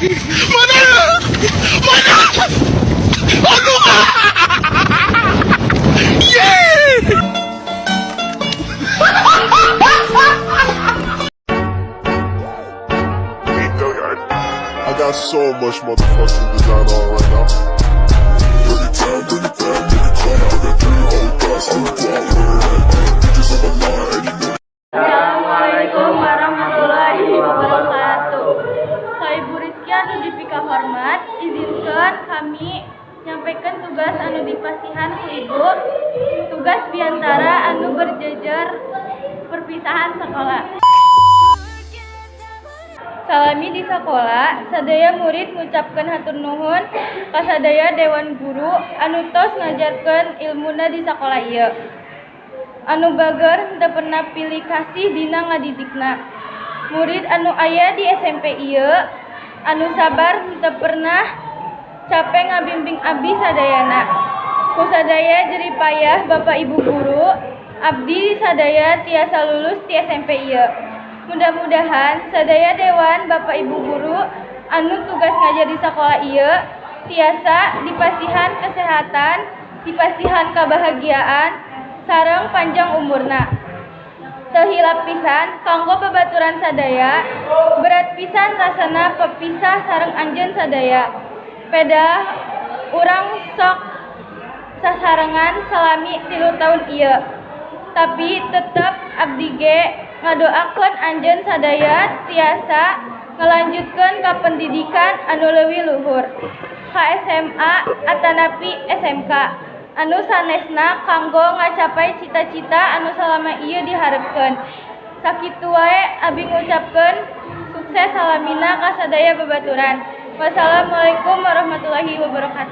Mana? Mana? Ano ka? Yeah! I got so much motherfucking design on right now. Bring it down, bring it down, bring it down. I got three old thoughts on the block. Bitches on my line, and you know Assalamualaikum warahmatullahi wabarakatuh. Ka Ibu Rizky anu dipikahormat, izinkan kami nyampaikan tugas anu dipasihan ku Ibu. Tugas biantara anu berjejer perpisahan sekolah. Salami di sekolah, sadaya murid ngucapkeun hatur nuhun ka sadaya dewan guru anu tos ngajarkeun ilmuna di sakola ieu. Anu bager teu pernah pilih kasih dina ngadidikna. Murid anu aya di SMP ieu anu sabar teu pernah capek ngabimbing abdi sadayana. Ku sadaya jerih payah Bapak Ibu guru, abdi sadaya tiasa lulus ti SMP ieu. Mudah-mudahan sadaya dewan Bapak Ibu guru anu tugas ngajar di sekolah ieu tiasa dipasihan kesehatan, dipasihan kebahagiaan, sareng panjang umurna. Teu hilap pisan kanggo babaturan sadaya, berat pisan rasana pepisah sareng anjeun sadaya. Pedah urang sok sasarengan salami 3 taun ieu. Tapi tetep abdi ge ngadoakeun anjeun sadaya tiasa ngalanjutkeun ka pendidikan anu leuwih luhur, ka SMA atanapi SMK anu sanesna kanggo ngacapai cita-cita anu salama ieu diharepkeun. Sakitu wae abi ngucapkeun sukses salamina ka sadaya babaturan. Wassalamualaikum warahmatullahi wabarakatuh.